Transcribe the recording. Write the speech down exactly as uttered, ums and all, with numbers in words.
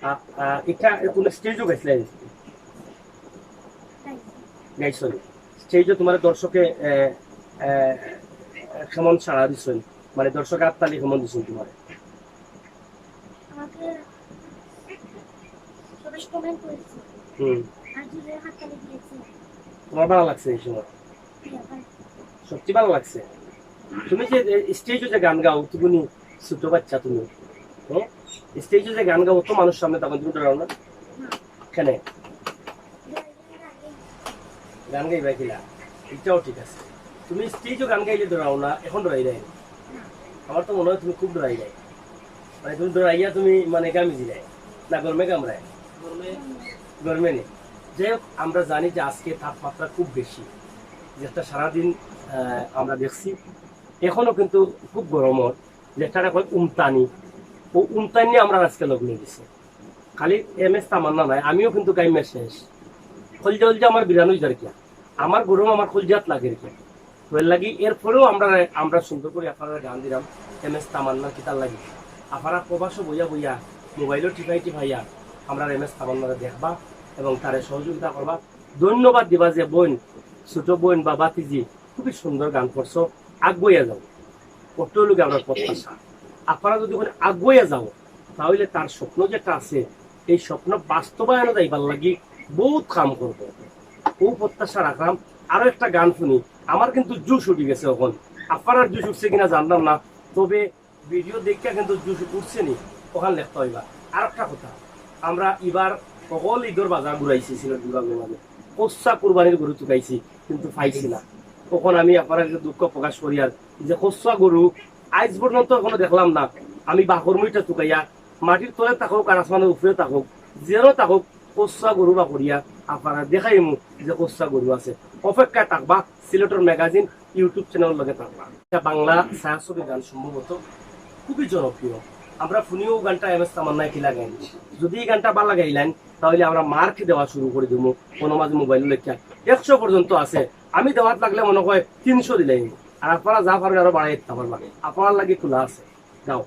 আ-, আ, ইটা কুনু stage-ও গাইছলায়? গাইছো নি? Stage-ও তুমার দর্শকে, এ, এ, কেমন সাড়া দিছইন? মানে, দর্শকে হাততালি কেমন দিছইন তুমারে? আমাকে সবাই comment করেছে। হুম। আর জোরে হাততালি দিয়েছে। তুমার ভালা লাগছে ই সময়? হ্যাঁ, ভাই। সত্যি ভালা লাগছে? তুমি যে, এ, stage-ও যে গান গাও, তুমি ছোট বাচ্চা তুমি, হ্যাঁ? Stage-ও যে গান গাও, অত মানুষ সামনে, তখন তুমি ডরাও না? না। কেনে? গান গাইবায় কিলা? ইটাও ঠিক আছে। তুমি stage-ও গান গাইলে ডরাও না, এখন ডরাইরায় নি? আমার তো মনে হয় তুমি খুব ডরাইরায়। মানে, তুমি ডরাইয়া তুমি, মানে, ঘামি যিরায়। না, গরমে ঘামরায়? গরমে নি। যাই হোক, আমরা জানি যে আজকে তাপমাত্রা খুব বেশি, যেটা সারাদিন, আহ, আমরা দেখছি। এখনো কিন্তু খুব গরম অর, যেটা কয় উমতানি, ও উমতানি আমরা আজকে লগ্ন দিছি। খালি এম এস তামান্না নায়, আমিও কিন্তু ঘামিয়া শেষ। কলজা উলজা আমার বিরান অই যার কিয়া, আমার গরম আমার কলজাত লাগের কিয়া। তো এর লাগি এরপরেও আমরা, আমরা সুন্দর করি আপনারারে গান দিলাম এম এস তামান্নার কিতার লাগি। আপনারা প্রবাসো বইয়া বইয়া মোবাইলো টিপাই টিপাইয়া আমরার এম এস তামান্নারে দেখবা এবং তারে সহযোগিতা করবা। ধন্যবাদ দিবা যে বইন, ছোট বইন বা ভাতিজি, খুবই সুন্দর গান করছো, আগুয়াইয়া যাও। অটাউ অইলো গি আমরার প্রত্যাশা। আপনারা যদি অখান আগুয়াইয়া যাও, তাইলে তার স্বপ্ন যেটা আছে, এই স্বপ্ন বাস্তবায়নে যাইবার লাগি বউত কাম করবো। অউ প্রত্যাশা রাখলাম। আরো একটা গান হুনি, আমার কিন্তু জোশ উঠি গেছে অখন। আপনারার জোশ উঠছে কিনা জানলাম না, তবে ভিডিও দেখিয়া কিন্তু জোশ উঠছে নি, অখান লেখতা অইবা। আর একটা কথা, আমরা ইবার হকল ইদর বাজার ঘুরাইছি সিলেট বিভাগর মাঝে, কচ্ছা কুরবানির গরু তুকাইছি, কিন্তু পাইছি না। অখন আমি আপনারার কাছে দুঃখ প্রকাশ করিয়ার যে কচ্ছা গরু আইজ পর্যন্ত অখনো দেখলাম না। আমি বাকর মুইটা তুকাইয়া মাটির তলে থাকউক আর আসমানর উপরে থাকউক, যেনো থাকউক, কচ্ছা গরু বাকরিয়া আপনারারে দেখাইমু যে কচ্ছা গরু আছে। অপেক্ষায় থাকবা, সিলেটর ম্যাগাজিন YouTube চ্যানেলর লগে থাকবা। ইটা বাংলা ছায়াছবি গান সম্ভবত, খুবই জনপ্রিয়। আমরা হুনিও গানটা এম এস তামান্নায় কিলা গাইন। যদি ই গানটা ভালা গাইলাইন, তাইলে আমরা মার্ক দেওয়া শুরু করি দিমু। কোনো মাঝে মোবাইলো লেখিয়া একশো পর্যন্ত আছে, আমি দেওয়াত লাগলে মনে হয় তিনশো দিলাইমু। আর আপনারা যা পারবা আরো বাড়াই দিতা পারবা, আপনারার লাগি খোলা আছে। গাও।